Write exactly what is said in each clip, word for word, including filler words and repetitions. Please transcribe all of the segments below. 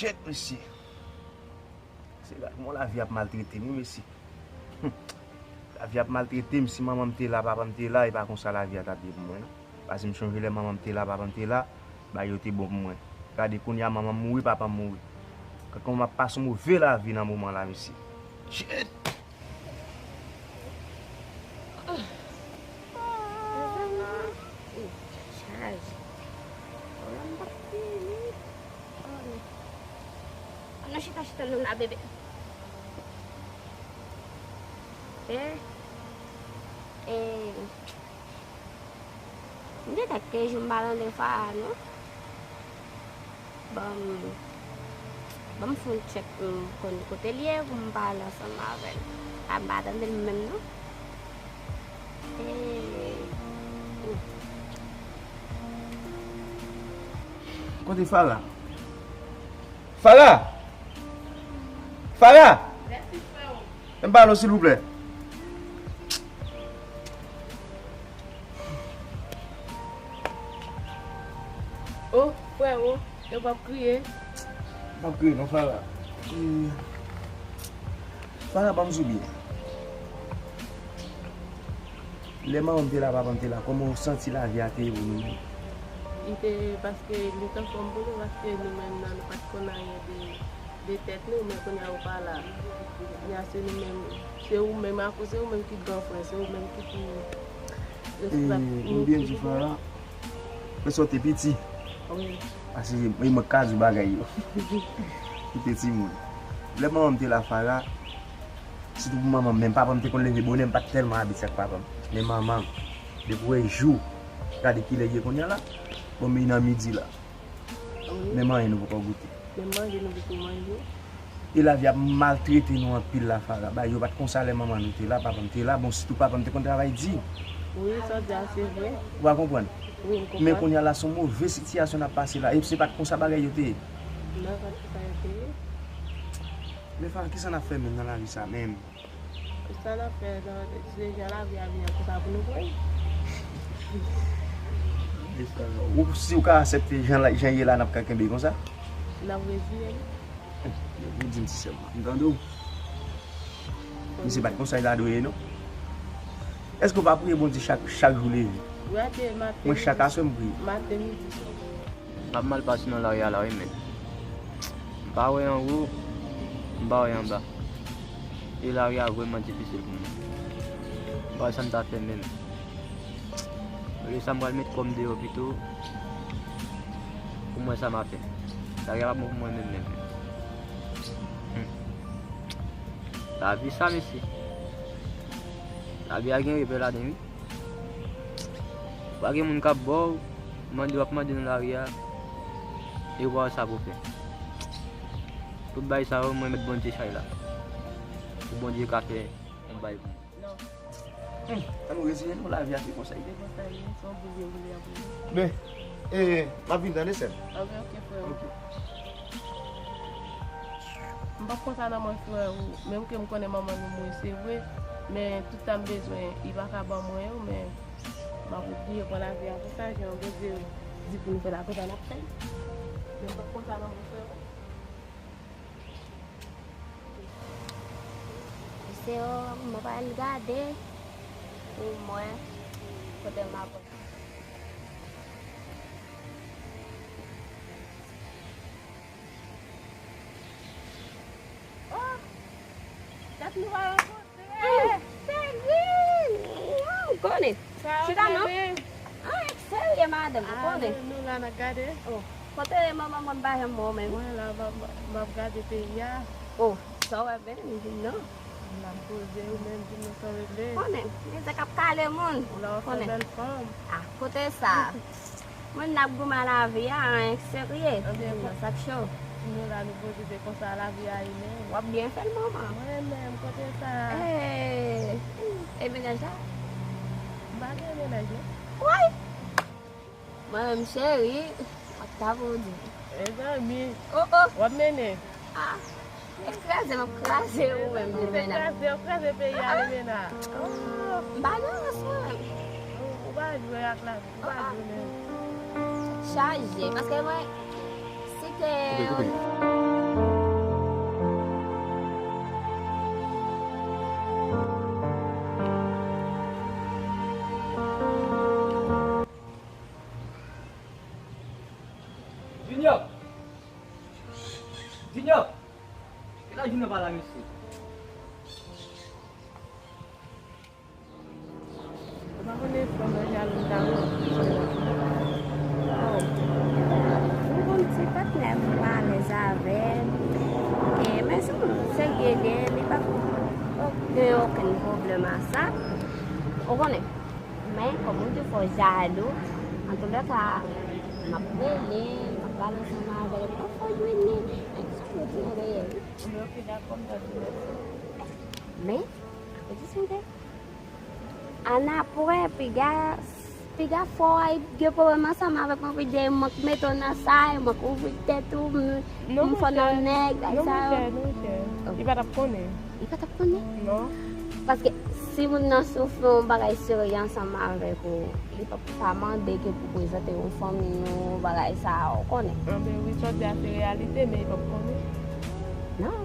Shit, mesye. Se gad kòman lavi ap maltrete m, wi, mesye. Lavi ap maltrete m. Si manman m te la, papa m te la, e pa konsa lavi a t ap ye pou mwen, non. Paske m chonje lè manman m te la, papa m te la, bagay yo te bon pou mwen. Gade, kounye a manman m mouri, papa m mouri. Gad kòman m ap pase yon move lavi nan moman la, mesye. Shit! Mezanmi, ih, chaje. Pwoblèm pa fini. Oh, men. Ann nou chita, chita, nou la, bebe. Eh, eh. M gentan ke jou m pa tande Farah non. Ban m, ban m fè yon tchèk pou m konn kote l ye pou m pale ansanm avè l. A m pa tande l menm non. Eee. Kote Farah? Farah! Farah! Mèsi, freo. Ann pale silvouplè. Oh, freo, e w p ap kriye? M p ap kriye non, Farah. E, Farah, ban m di w byen. Lè manman m te la, papa m te la, kòman w santi lavi a te ye pou nou menm? Li te, paske li t anfòm pou nou, paske nou menm nan, nou pa t konn anyen de de tèt nou, men kounye a ou pa la. Kounye a se nou menm, se ou menm, akoz se ou menm ki gran frè, se ou menm ki pi responsab. E, m byen di Farah, men sa w te piti. Wi. Paske e mwen k ka di w bagay yo. Ou te timoun. Lè manman m te la, Farah, sitou pou manman m, menm papa m te konn leve bonè, m pa t tèlman abitye ak papa m. Men manman m, depi w wè jou, gade kilè l ye kounye a la, bon, men nan midi la. Wi. Menm anyen nou poko goute. Menm manje nou poko manje. E lavi ap maltrete nou anpil la, Farah. Bagay yo pa t konsa lè manman nou te la, papa m te la. Bon, sitou papa m te konn travay di. Wi, sa w di a, se vre. Ou pa konprann? Wi, m konprann. Men kounye a la, se yon move sitiyasyon n ap pase la. E se pa t konsa bagay yo te ye. Non, pa t konsa yo te ye. Men Farah, kisa n ap fè menm nan lavi sa menm? Sa n ap fè nan, se jan lavi a vini an, se sa pou nou pran. Ou, si w ka aksepte jan la, jan ye la, n ap ka kenbe konsa? N ap reziye n. Ou di m ti sè m, m tande w. Misye pa t konsa l ta dwe ye, non. Èske w pa priye Bondye chak, chak jou leve? Wi, maten, mwen, chak aswè m priye. Maten, midi, swa. M ap mal pase nan lari a la wi, men. M pa wè anwo, m pa wè anba. E lari a vrèman difisil pou mwen. M pa wè sa m ta fè menm. Olye sa, m pral met kò m deyò pito pou m wè sa m a fè. Lari a pa bon pou mwen menm, menm, menm. Hmm. Lavi sa, mesye. Lavi a gen revè ladan, wi. Pa gen moun k ap ba w, mande w ap mande nan lari a, e w pa wè sa pou w fè. Tout bagay sa yo, mwen met Bondye chay la. Pou Bondye ka fè yon bagay pou mwen. Non. Hmm, ann nou reziye nou, lavi a se konsa l ye. Se konsa l ye, se yon boul yo boule ap boule. Men, e, m ap vin tande sè m. Ok, ok, frè. Ok. M p ap konsa nan mwen frè ou, menm ke m konnen manman nou mouri, se vre, men tout sa m bezwen, li pa ka ban mwen yo, men m ap obliye pran lavi a konsa, jan Bondye di pou nou fè l a, konsa n ap fè l. Men m p ap konsa nan mwen frè ou. Se yo, mwen pral gade pou mwen kote m ap. Oh! Dat nou pa rankontre. Cheri! Ou konnen. Chita non. Ah, serye madanm, ou konnen. Nou la n ap gade. Oh, kote manman mwen pa janm wè w menm? Mwen la, m ap, m ap gade peyi a. Oh, sa w wè menm, di m non. M ap poze ou menm, di m non sa w regle. Konnen, mizè k ap kale moun. Ou la w ap fè bèl fanm. Ah, kote sa? Moun n ap goumen lavi a, anyen k serye. Ebyen, nan sa k cho. Nou la, nou poze, se konsa lavi a ye menm. W ap byen fè l, manman. Mwen menm, kote sa? Eh, e mennaj la? M pa gen mennaj, non. Woy! Mwen menm, cheri, m ap ta pou w di. Mezanmi. Oh, oh. W ap mennen. Ah. E kraze, m ap kraze ou menm, Limena. Kraze, w ap kraze peyi a, Limena. Oh, m pa nan rans mwen menm. Ou, ou pa jwe ak lavi, ou pa jwe menm. Chaje, paske mwen, si te yon Junior! Kilè Junior pa la, mesye? Ou pa konnen frè mwen jalou m ta wè. Oh. M konn ti patnè m pa alèz avè l. E, men se yon moun serye li ye, li pa gen okenn pwoblèm a sa. Ou konnen. Men, kòm ou di fò jalou, antoulèka, m ap rele l, m ap pale ansanm avè l, m pa fò jwenn li. Men, sa yo di nan dèyè l. Men, akoz di sonde. Annapre, piga, piga fò a gen pwoblèm ansanm avèk mwen, piga mwen k mete w nan sa, mwen k ouvri tèt ou, m, m fò nan nèg, bagay sa yo. Non, monchè, non, monchè. Li pa t ap konnen. Li pa t ap konnen? Non. Paske si moun nan soufri yon bagay serye ansanm avèk ou, li p ap pa mande ke pou prezante yon fanmi ou, bagay sa, ou konnen. Anben wi, sa w di a se reyalite, men li p ap konnen. Non.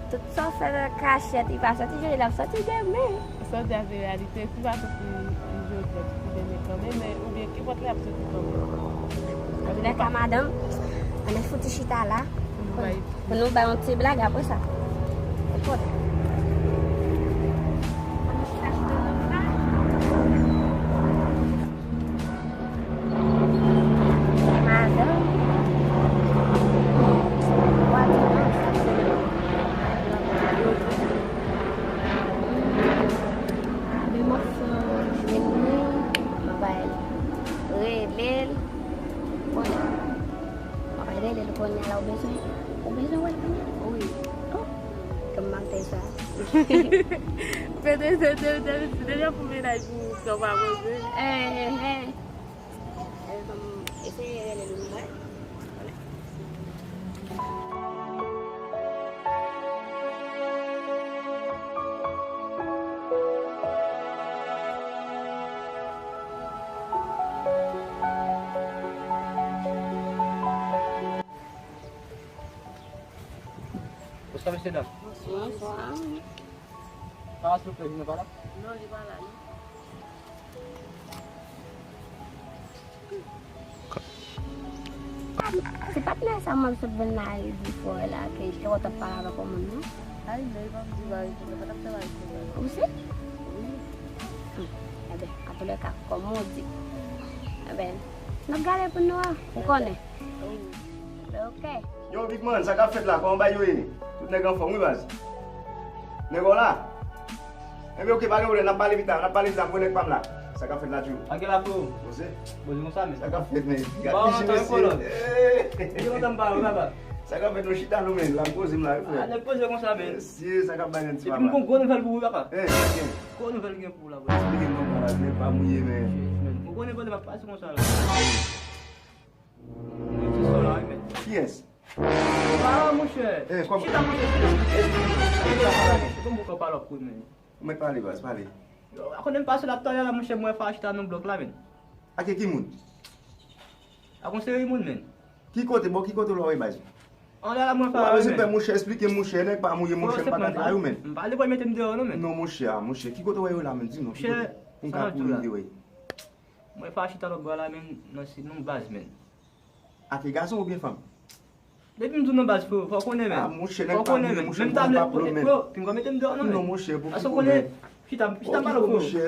Tout sa w fè nan kachèt, li pa sòti jodi, l ap sòti demen. Sa w di a se reyalite, si l pa sòti jodi, l ap sòti demen kanmenm, men oubyen kenpòt lè l ap sòti kanmenm. Antoulèka, madanm, ann fouti chita la. Pou nou bay yon ti blag apre sa. Ou konnen. Madanm. Wa di non, sa se le. Abe m ap fè yon jwenn li, m ap rele l. Konnen. M ap rele l kounye a la, ou bezwen, ou bezwen wè l kounye a? Wi. Oh, kòm m ap fè sa. Pede, pede, pede, pede, deja pou mennaj pou ou, sa w pa poze. Eh, eh. Eseye rele l yon bay. Bonswa, mesye dam. Bonswa. Sa va, silvouplè, Junior pa la? Non, li pa la, non. Se patnè sa mwen sot vin la, li di fò la, ke li te kontan pale avèk yon moun, non? Ay, non, li pa di bagay konsa, pa t ap fè bagay konsa. Ou si? Wi. Hmm. Enben, antoulèka, kòm ou di. Enben, n ap gade pou nou, ou konnen. Wi. Enben, oke. Yo, big man, sa k ap fèt la? Kòman bagay yo ye? Tout nèg anfòm, wi, baz. Nèg w la? Enben, oke, pa gen pwoblèm, n ap pale pita, n ap pale pita, mwen nèg pa m la. Sa k ap fèt la, tjou? Pa gen la, freo. Poze. Poze konsa, men. Sa k ap fèt, men? Gade mesye. Bon, antan yon kolòn. Gen lontan m pa wè w, papa. Sa k ap fèt, nou chita, nou, men? La m poze m la, wi, frè. Ah, nèg poze konsa, men. Mesye, sa k ap bay nan ti papa? Epi m gon gwo nouvèl pou ou, papa. Eh, sa gen? Gwo nouvèl gen pou ou la, bro. Esplike m non, baz, nèg pa mouye, men. Men, m konnen, konnen m ap pase konsa la. Mwen di sa la, wi, men. Kiyès? Pala, monchè. Eh, kòman? Chita, monchè, chita. Esplike m. Esplike m. Se kòm ou ka pale ap kouri, men. Ou mèt pale, baz, pale. Yo, a konnen m pase la talè la, monchè, mwen fè a chita nan blòk la, men. Ake ki moun? Ak yon seri moun, men. Ki kote, bò ki kote w la, wi, baz? Anlè la, mwen fè a, men. Ou pa bezwen pè, monchè, esplike m, monchè, nèg pa mouye, monchè, m pa ka di a yo, men. M pa li pou mete m deyò, non, men. Non, monchè, monchè, ki kote w ye la, men, di m non. Monchè, pou m ka kouri rive, wi. Mwen fè a chita lòt bò la, men, nan si, nan baz, men. Ake gason oubyen fanm? Depi m di w non baz, freo, fò w konnen, men. Ah, monchè, nèg pa konnen, monchè, m pa plo, men. Freo, pinga w mete m deyò, non, men. Non, monchè, pou ki konnen. Chita, chita m pale, freo. Monchè.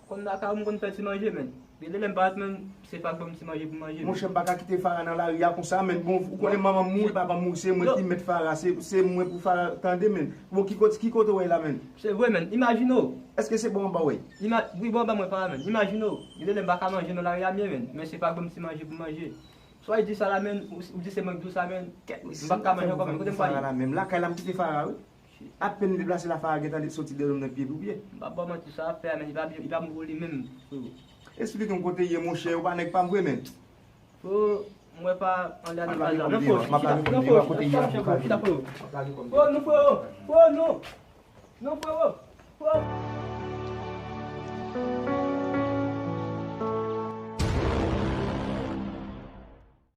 Konn nan kay ou, m konn fè ti manje, men. Gen de lè m parèt, men, se pa k ban m ti manje pou manje, men. Monchè, m pa ka kite Farah nan lari a konsa, men. Bon, ou konnen manman m mouri, papa m mouri, se mwen ki mèt Farah, se, se mwen pou Farah, tande, men. Bon, ki kote, ki kote w ye la, men? Se vre, men. Imajine w. Èske se bò anba w ye? Ima-, wi, bò anba mwen, Farah, men. Imajine w. Gen de lè m pa ka manje nan lari a byen, men. Men se pa k ban m ti manje pou manje. Swa li di sa la, men, ou, ou di se mwen k di w sa, men. Kèt, mesye, m pa ka manje ankò, men. Kote m prale? Lakay la, m kite Farah, wi. Apèn m deplase la, Farah gentan soti dèyè m nan pye pou pye. M p ap ba w manti, sa ap fè a, men, li pa byen, li pa bon pou li menm, freo. Esplike m kote l ye, monchè, ou pa nèg pa m vre, men. Freo, mwen pa anlè nan kay la. Non, freo, chita, non, freo, chita, chita, freo, chita, freo. Freo, non, freo, freo, non. Non, freo, freo.